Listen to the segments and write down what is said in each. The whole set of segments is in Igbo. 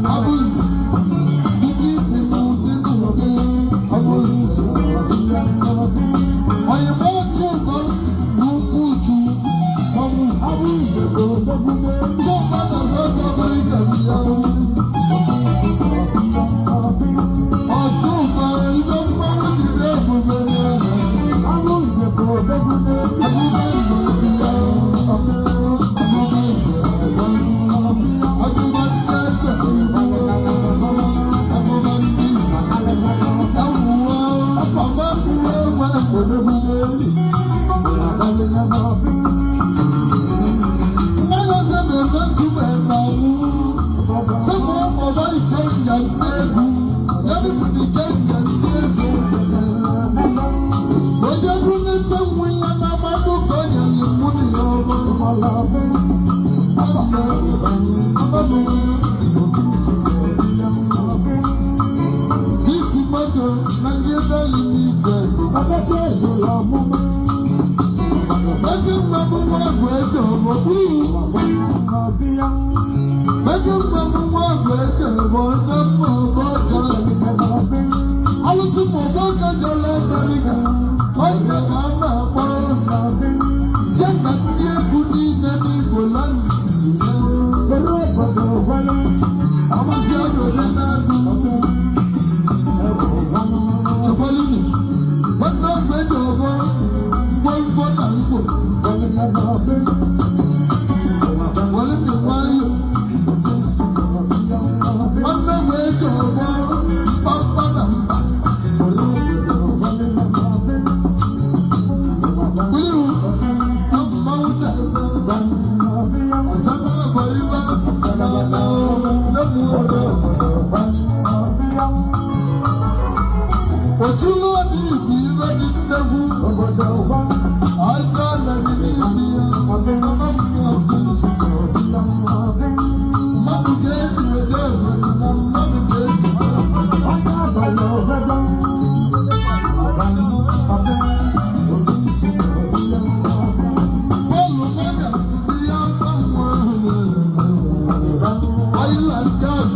I Mege nwa m nwa ọgụ eke bụ onye mma ọgbọ ka. Alụsị m ọgbọ ka jere Amerịka. Onye ka a na-akpọ. Ya na ndị egwu niile n'Igbo land. Amasị arụrụ na-agụ. Chekwalini. Nwanne ọgụ eji ọgbọ ngwongwo na ngwo. Walini nwayọ. Nwanne ọgụ eji ọgbọ mkpamkpa na mba. Wíwú, mmanwụ na-eme. Asama bụ iwe na na Otulu ọdị ibu iwe dị nnegwu. Aka na dị n'ime ya. Mama m mmadụ ga-eji wede obodo na mmadụ ga-eji. Bọ́ọ̀lù mọ́gà bí ya mmanwụ ahụ. Oil and gas.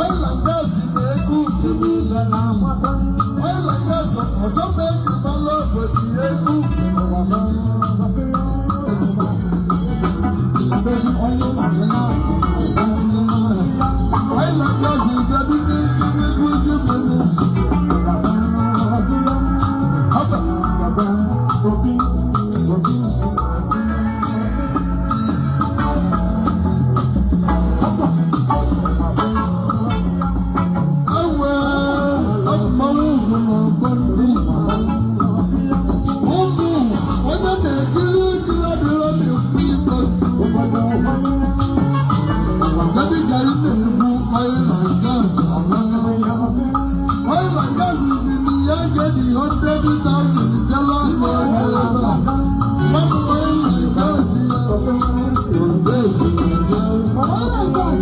Oil and gas na-ego uke niile. Oil and gas ọjọ́ méjì mọ́lá obodo ya ego uke. Oil and gas gadu n'ike n'egwuzi mmiri. Haba. Ewe mmanwụ ugwu n'ọgbọ ndị Igbo. Ụmụ ụwa onye na-ekiri ekiri adịrọ na-ekwu ikpe. Kedu ka ị na-egbu oil and gas ala? Oil and gas si na ya ga-eji 100,000 jela ọkụ ebe a. Nwa oil and gas ya odezu na-abịa.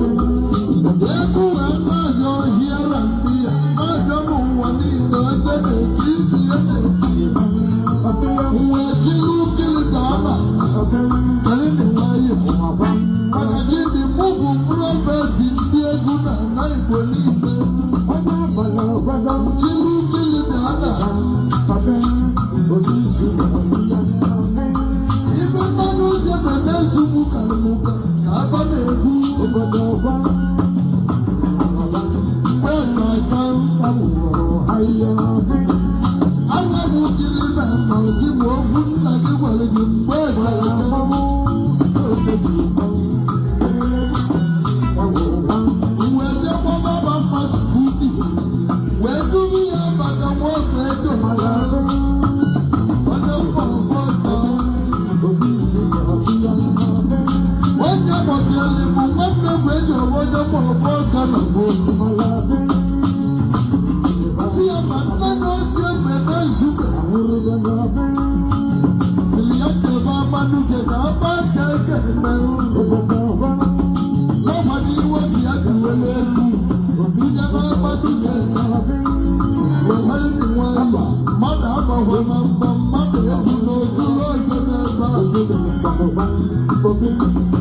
Egwu wee na-arịọ hiara mgbe ya na-arịọ n'ụwa niile onye na-eti ibi ya na-eti wee chiri ukili ka ọ na kelini nwayọ maka gịnị? Mụ bụ prophet ndị egwu na ana Igbo niile. Chiri ukili na ana ibe mmanụ ụzọ ebe na-ezugbu karịmụka ka aba na-egwu mgbe ka agwa m ukili na nọzi m okwu nna gị gwara gị mgbe ka wee jekwa baba mmasị ubi wee duru ya maka nwoke edo onye mma ọgbọ ka onye mọteli bụ nwanne bụ eji ọgbọ onye mma ọgbọ ka na bụ si ya ma nne na ozi eme na-ezube sili ya kebe amanuke na aba ka eke eme lọ́mọdé iwe bi ya ka wele egwu ndebe amanuke wewere ni nwayọ mmadụ agbakwa na mba mmadụ egwu n'otu ọzọ n'ebe a.